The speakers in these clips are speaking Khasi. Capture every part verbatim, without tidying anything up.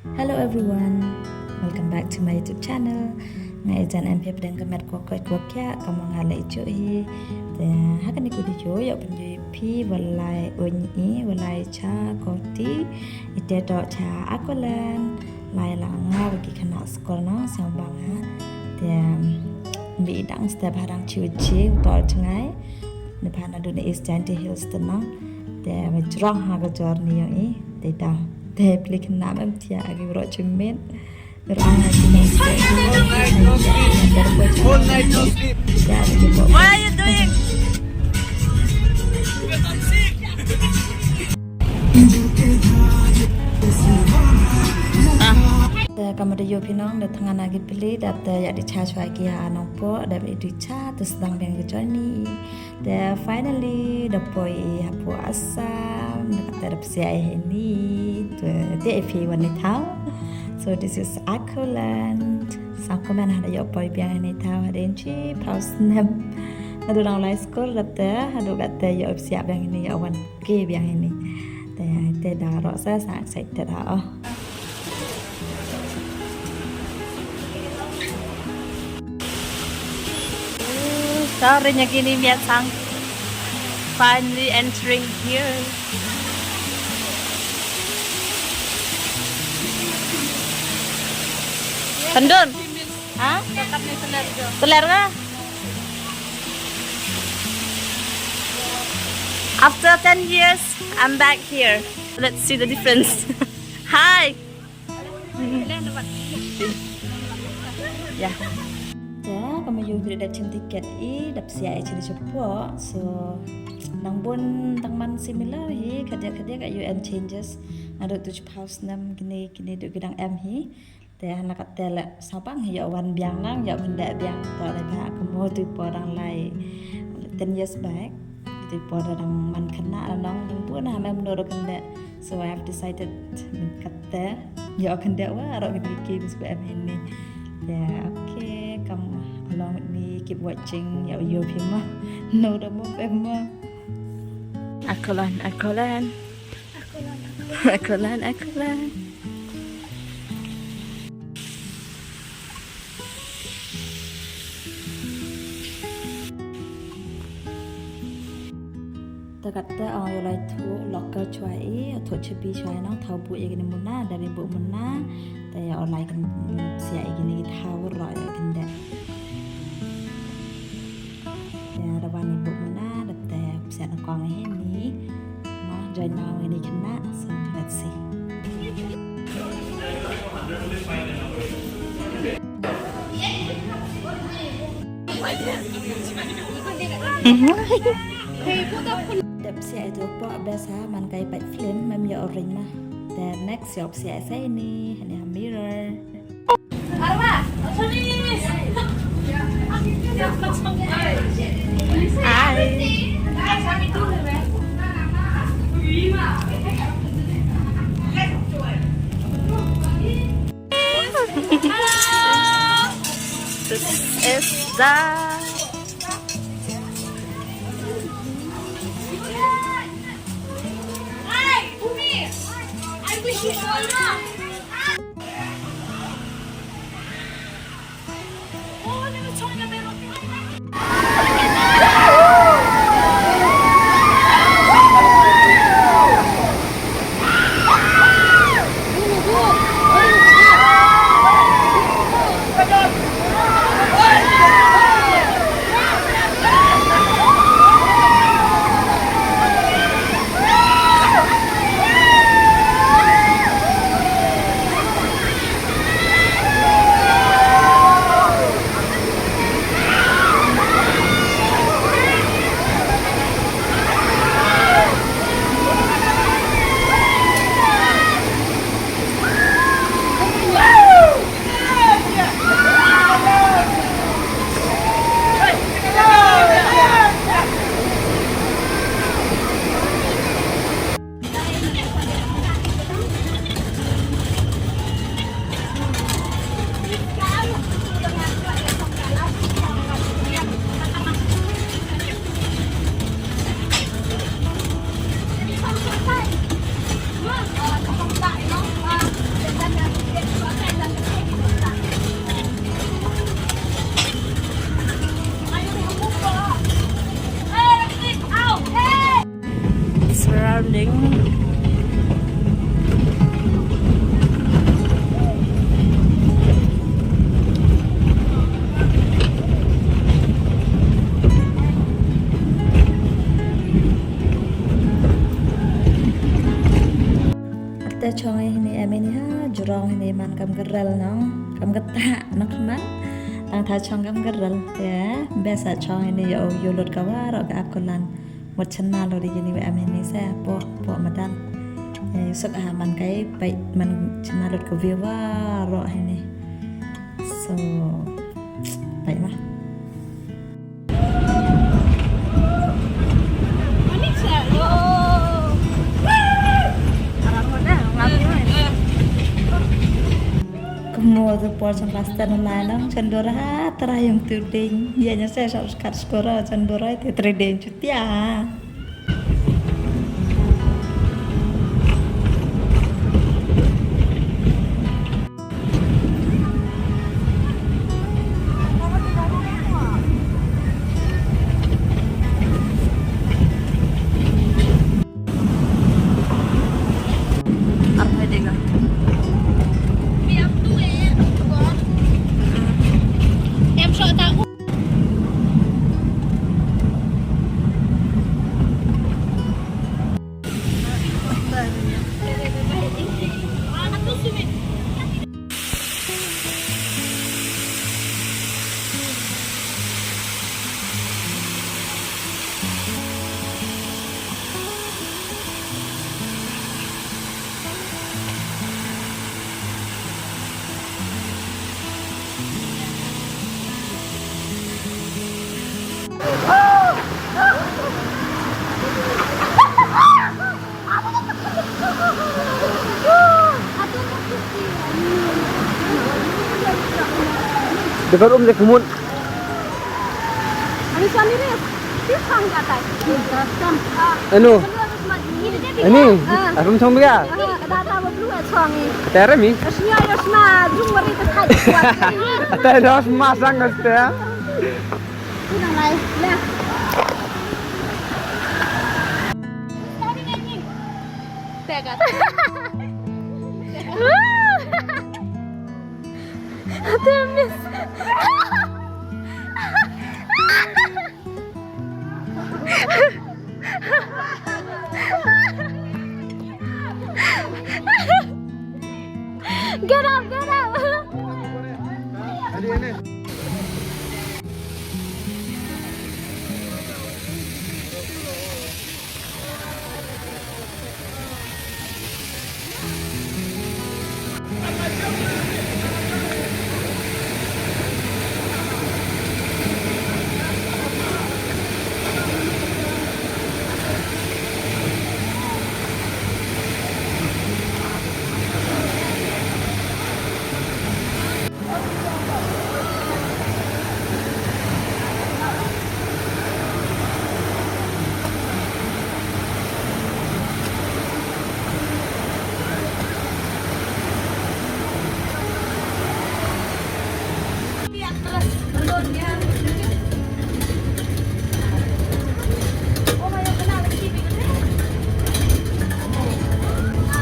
Hello everyone, welcome back to my YouTube channel. Nga ïa jan em phi hapdeng ka met ko koit ko kiak, ka mong nga leh ïa hi. Te ha kane ka video ïoh pynjoi phi walai uñ i, walai cha koti. Ite to cha Akolan. Lai lang nga bagi khynnah skul nong sawbang ha. Te bi dang step hadang chiu chi to chngai. Ne pha na dun East Jaintia Hills te nong. Te me jrong ha ka journey ïong i. Te dang te pli khynnah mem tia agi bro chimit. Why are you doing? Te kama da ïoh phi nong da thangan agi pli da te ïa di cha chwa ki ha nong po da di cha te sdang biang ki journey. Te finally da poi hapoh Assam, da kata da psiah ïa ini. Te te phi wan ni thaw. So this is Akolan. Sa comment hada ïoh poi biang ini thaw hada inchi pau snem. Hadu dang lai skul da te hadu kata ïoh psiah biang ini ïoh wan ke biang ini. Te te da ro sa sa excited ha oh. Sorry, nya kini miat sang. Finally entering here. Pendun. Ha? Teler ka? After ten years, I'm back here. Let's see the difference. Hi. Ya. Te kama ïoh phi da chim tiket i da psiah i chili chapoh. So nang bun tang man similar hi khadia khadia ka U N changes. Nga dok tu chiphaw snem kini kini dok kidang em hi. Te hana kata le sawbang hi ïoh wan biang nang ïoh kynda biang to le ba kamo tu po dang lai ten years back. Tu po dang man khynnah nang bun ha mem no kynda. So I have decided kata ïoh kynda wa ro kini ki bis ko em ini. Yeah, okay, come along with me, keep watching. Ïoh ïoh phi ma. No da mo phi ma. Akolan, Akolan. Akolan, Akolan. Te kata ong ïoh lai thuh local chwa i, thuh chabi chwa i nong thaw buh ïa kini muna, da bi buh muna, te ïoh lai kan siah ïa kini thaw ro ïa kynda. Te da wan i buh muna, da te siah na kong hi ni. Mo join na wan i khynnah, so let's see. Dep siah itu pok biasa man kai pat film mem ïa orange mah. Then next ïa siah sa ini, ini ha mirror. Hi. Hello. This is the Hi, Umi. I wish you all luck. Oh, never join the Mini ha jrong hini man kam ka rel nong, kam ka ta nong man. Tang tha chong kam ka rel. Ya, best a chong hini yo yo lut ka waroh ka akolan. Mut chana lut hini we am hini se po po madan. Ya, yusuk ha man kai pai man chana lut ka view waroh hini. So, pai ma. Kumno tu por chan rasta na lai lang chan dora tara yung tu ding. Ya nya se sa skat skora chan dora te tre ding chutia. Dekat um dek mut. Anu. Ani. Ah. Arum chong bia. Tara mi. Tara dos masang kasta. Tega. Aduh, miss. Get up, get up.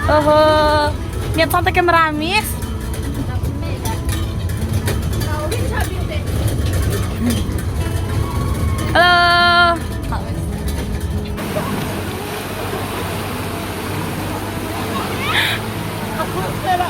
Oho. Niat santai kamera, miss. Hello.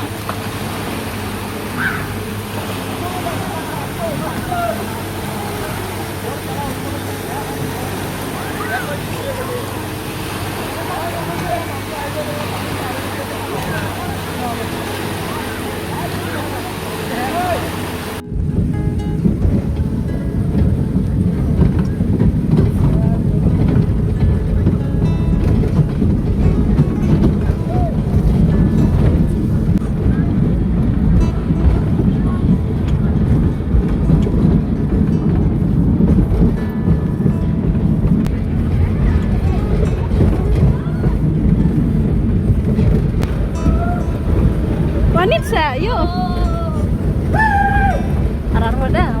Wanit sa, yo. Arar hoda,